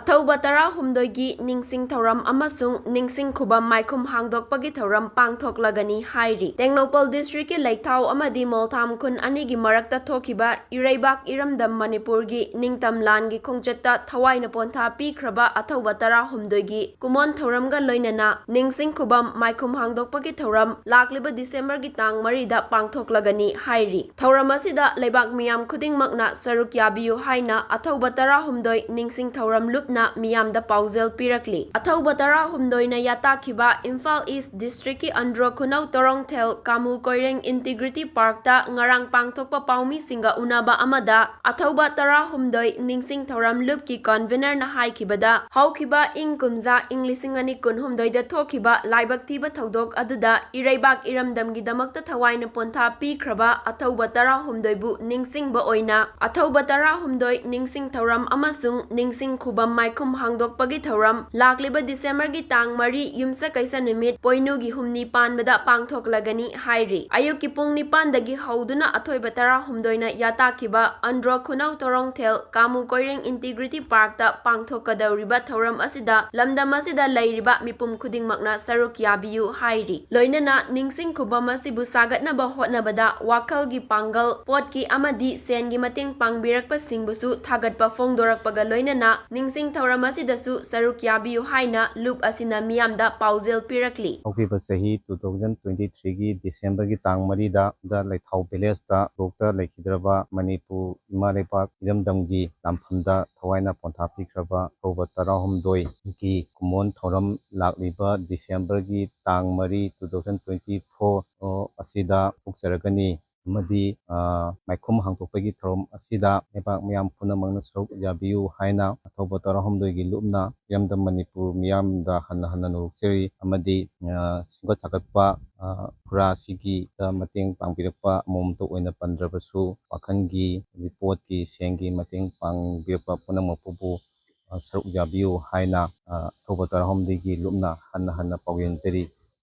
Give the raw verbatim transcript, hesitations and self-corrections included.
ꯑꯊꯧꯕ ꯇꯔꯥꯍꯨꯝꯗꯣꯏꯒꯤ ꯅꯤꯡꯁꯤꯡ ꯊꯧꯔꯝ ꯑꯃꯁꯨꯡ ꯅꯤꯡꯁꯤꯡ ꯈꯨꯕꯝ ꯃꯥꯏꯈꯨꯝ ꯍꯥꯡꯗꯣꯛꯄꯒꯤ ꯊꯧꯔꯝ ꯄꯥꯡꯊꯣꯛꯂꯒꯅꯤ ꯍꯥꯏꯔꯤ꯫ ꯇꯦꯡꯅꯧꯄꯜ district ꯀꯤ ꯂꯩꯊꯥꯎ ꯑꯃꯗꯤ ꯃꯣꯜꯊꯥꯝ ꯈꯨꯟ ꯑꯅꯤꯒꯤ ꯃꯔꯛꯇ ꯊꯣꯛꯈꯤꯕ ꯏꯔꯩꯕꯥꯛ ꯏꯔꯝꯗꯝ ꯃꯅꯤꯄꯨꯔꯒꯤ ꯅꯤꯡꯇꯝ ꯂꯥꯟꯒꯤ ꯈꯣꯡꯆꯠꯇ ꯊꯋꯥꯏꯅ ꯄꯣꯟꯊꯥ ꯄꯤꯈ꯭ꯔꯕ ꯑꯊꯧꯕ ꯇꯔꯥꯍꯨꯝꯗꯣꯏꯒꯤ ꯀꯨꯃꯣꯟ ꯊꯧꯔꯝꯒ ꯂꯣꯏꯅꯅ ꯅꯤꯡꯁꯤꯡ ꯈꯨꯕꯝ ꯃꯥꯏꯈꯨꯝ ꯍꯥꯡꯗꯣꯛꯄꯒꯤ ꯊꯧꯔꯝ ꯂꯥꯛꯂꯤꯕ December ꯒꯤ ꯇꯥꯡ ꯃꯔꯤꯗ ꯄꯥꯡꯊꯣꯛꯂꯒꯅꯤ ꯍꯥꯏꯔꯤ꯫ ꯊꯧꯔꯝ ꯑꯁꯤꯗ ꯂꯩꯕꯥꯛ ꯃꯤꯌꯥꯝ ꯈꯨꯗꯤꯡꯃꯛꯅ ꯁꯔꯨꯛ ꯌꯥꯕꯤꯌꯨ ꯍꯥꯏꯅ ꯑꯊꯧꯕ ꯇꯔꯥꯍꯨꯝꯗꯣꯏ ꯅꯤꯡꯁꯤꯡ ꯊꯧꯔꯝ ꯂꯨꯞꯅ ꯃꯤꯌꯥꯝꯗ ꯄꯥꯎꯖꯦꯜ ꯄꯤꯔꯛꯂꯤ꯫ ꯑꯊꯧꯕ ꯇꯔꯥꯍꯨꯝꯗꯣꯏꯅ ꯌꯥꯇꯥꯈꯤꯕ ꯏꯝꯐꯥꯜ East district ꯀꯤ ꯑꯟꯗ꯭ꯔꯣ ꯈꯨꯅꯧ ꯇꯣꯔꯣꯡꯊꯦꯜ ꯀꯥꯃꯨ ꯀꯣꯏꯔꯦꯡ Integrity Park ꯇ ꯉꯔꯥꯡ ꯄꯥꯡꯊꯣꯛꯄ ꯄꯥꯎꯃꯤꯁꯤꯡꯒ ꯎꯅꯕ ꯑꯃꯗ ꯑꯊꯧꯕ ꯇꯔꯥꯍꯨꯝꯗꯣꯏ ꯅꯤꯡꯁꯤꯡ ꯊꯧꯔꯝ ꯂꯨꯞꯀꯤ convener ꯅ ꯍꯥꯏꯈꯤꯕꯗ, ꯍꯧꯈꯤꯕ ꯏꯪ ꯀꯨꯝꯖꯥ ꯏꯪ ꯂꯤꯁꯤꯡ ꯑꯅꯤ ꯀꯨꯟꯍꯨꯝꯗꯣꯏꯗ ꯊꯣꯛꯈꯤꯕ ꯂꯥꯏꯕꯛ ꯊꯤꯕ ꯊꯧꯗꯣꯛ ꯑꯗꯨꯗ ꯏꯔꯩꯕꯥꯛ ꯏꯔꯝꯗꯝꯒꯤꯗꯃꯛꯇ ꯊꯋꯥꯏꯅ ꯄꯣꯟꯊꯥ ꯄꯤꯈ꯭ꯔꯕ ꯑꯊꯧꯕ ꯇꯔꯥꯍꯨꯝꯗꯣꯏꯕꯨ ꯅꯤꯡꯁꯤꯡꯕ ꯑꯣꯏꯅ ꯑꯊꯧꯕ ꯇꯔꯥꯍꯨꯝꯗꯣꯏ ꯅꯤꯡꯁꯤꯡ ꯊꯧꯔꯝ ꯑꯃꯁꯨꯡ ꯅꯤꯡꯁꯤꯡ ꯈꯨꯕꯝ ꯃꯥꯏꯈꯨꯝ ꯍꯥꯡꯗꯣꯛꯄꯒꯤ ꯊꯧꯔꯝ ꯂꯥꯛꯂꯤꯕ December ꯒꯤ ꯇꯥꯡ ꯃꯔꯤ ꯌꯨꯝꯁꯀꯩꯁ ꯅꯨꯃꯤꯠ ꯄꯣꯏꯅꯨꯒꯤ ꯍꯨꯝꯅꯤ ꯄꯥꯟꯕꯗ ꯄꯥꯡꯊꯣꯛꯂꯒꯅꯤ ꯍꯥꯏꯔꯤ꯫ ꯑꯌꯨꯛꯀꯤ ꯄꯨꯡ ꯅꯤꯄꯥꯟꯗꯒꯤ ꯍꯧꯗꯨꯅ ꯑꯊꯣꯏꯕ ꯇꯔꯥꯍꯨꯝꯗꯣꯏꯅ ꯌꯥꯇꯥꯈꯤꯕ ꯑꯟꯗ꯭ꯔꯣ ꯈꯨꯅꯧ ꯇꯣꯔꯣꯡꯊꯦꯜ ꯀꯥꯃꯨ ꯀꯣꯏꯔꯦꯡ Integrity Park ꯇ ꯄꯥꯡꯊꯣꯛꯀꯗꯧꯔꯤꯕ ꯊꯧꯔꯝ ꯑꯁꯤꯗ ꯂꯝꯗꯝ ꯑꯁꯤꯗ ꯂꯩꯔꯤꯕ ꯃꯤꯄꯨꯝ ꯈꯨꯗꯤꯡꯃꯛꯅ ꯁꯔꯨꯛ ꯌꯥꯕꯤꯌꯨ ꯍꯥꯏꯔꯤ꯫ ꯂꯣꯏꯅꯅ ꯅꯤꯡꯁꯤꯡ ꯈꯨꯕꯝ ꯑꯁꯤꯕꯨ ꯁꯥꯒꯠꯅꯕ ꯍꯣꯠꯅꯕꯗ ꯋꯥꯈꯜꯒꯤ ꯄꯥꯡꯒꯜ, ꯄꯣꯠꯀꯤ ꯑꯃꯗꯤ ꯁꯦꯟꯒꯤ ꯃꯇꯦꯡ ꯄꯥꯡꯕꯤꯔꯛꯄꯁꯤꯡꯕꯨꯁꯨ ꯊꯥꯒꯠꯄ ꯐꯣꯡꯗꯣꯔꯛꯄꯒ ꯂꯣꯏꯅꯅ ꯅꯤꯡꯁꯤꯡ ꯊꯧꯔꯝ ꯑꯁꯤꯗꯁꯨ ꯁꯔꯨꯛ ꯌꯥꯕꯤꯌꯨ ꯍꯥꯏꯅ ꯂꯨꯞ ꯑꯁꯤꯅ ꯃꯤꯌꯥꯝꯗ ꯄꯥꯎꯖꯦꯜ ꯄꯤꯔꯛꯂꯤ꯫ ꯍꯧꯈꯤꯕ ꯆꯍꯤ two thousand twenty three ꯒꯤ December ꯒꯤ ꯇꯥꯡ ꯃꯔꯤꯗ ꯗ ꯂꯩꯊꯥꯎ village ꯇ ꯁꯣꯛꯇ ꯂꯩꯈꯤꯗ꯭ꯔꯕ ꯃꯅꯤꯄꯨꯔ ꯏꯃꯥ ꯂꯩꯕꯥꯛ ꯏꯔꯝꯗꯝꯒꯤ ꯂꯥꯟꯐꯝꯗ ꯊꯋꯥꯏꯅ ꯄꯣꯟꯊꯥ ꯄꯤꯈ꯭ꯔꯕ ꯑꯊꯧꯕ ꯇꯔꯥꯍꯨꯝꯗꯣꯏꯒꯤ ꯀꯨꯃꯣꯟ ꯊꯧꯔꯝ ꯂꯥꯛꯂꯤꯕ December ꯒꯤ ꯇꯥꯡ ꯃꯔꯤ, two thousand twenty four ꯑꯁꯤꯗ ꯄꯥꯡꯊꯣꯛꯆꯔꯒꯅꯤ꯫ ꯑꯃꯗꯤ, ꯑ, ꯃꯥꯏꯈꯨꯝ ꯍꯥꯡꯗꯣꯛꯄꯒꯤ ꯊꯧꯔꯝ ꯑꯁꯤꯗ ꯂꯩꯕꯥꯛ ꯃꯤꯌꯥꯝ ꯄꯨꯝꯅꯃꯛꯅ ꯁꯔꯨꯛ ꯌꯥꯕꯤꯌꯨ ꯍꯥꯏꯅ ꯑꯊꯧꯕ ꯇꯔꯥꯍꯨꯝꯗꯣꯏꯒꯤ ꯂꯨꯞꯅ ꯏꯔꯝꯗꯝ ꯃꯅꯤꯄꯨꯔ ꯃꯤꯌꯥꯝꯗ ꯍꯟꯅ ꯍꯟꯅ ꯅꯣꯛꯆꯔꯤ꯫ ꯑꯃꯗꯤ, ꯑ, ꯁꯦꯝꯒꯠ ꯁꯥꯒꯠꯄ, ꯑ, ꯐꯨꯔꯥ ꯑꯁꯤꯒꯤꯗ ꯃꯇꯦꯡ ꯄꯥꯡꯕꯤꯔꯛꯄ ꯑꯃꯃꯝꯇ ꯑꯣꯏꯅ ꯄꯟꯗ꯭ꯔꯕꯁꯨ, ꯋꯥꯈꯜꯒꯤ, ꯄꯣꯠꯀꯤ, ꯁꯦꯟꯒꯤ ꯃꯇꯦꯡ ꯄꯥꯡꯕꯤꯔꯛꯄ ꯄꯨꯝꯅꯃꯛꯄꯨꯕꯨ, ꯑ, ꯁꯔꯨꯛ ꯌꯥꯕꯤꯌꯨ ꯍꯥꯏꯅ, ꯑ, ꯑꯊꯧꯕ ꯇꯔꯥꯍꯨꯝꯗꯣꯏꯒꯤ ꯂꯨꯞꯅ ꯍꯟꯅ ꯍꯟꯅ ꯄꯥꯎꯖꯦꯜꯖꯔꯤ꯫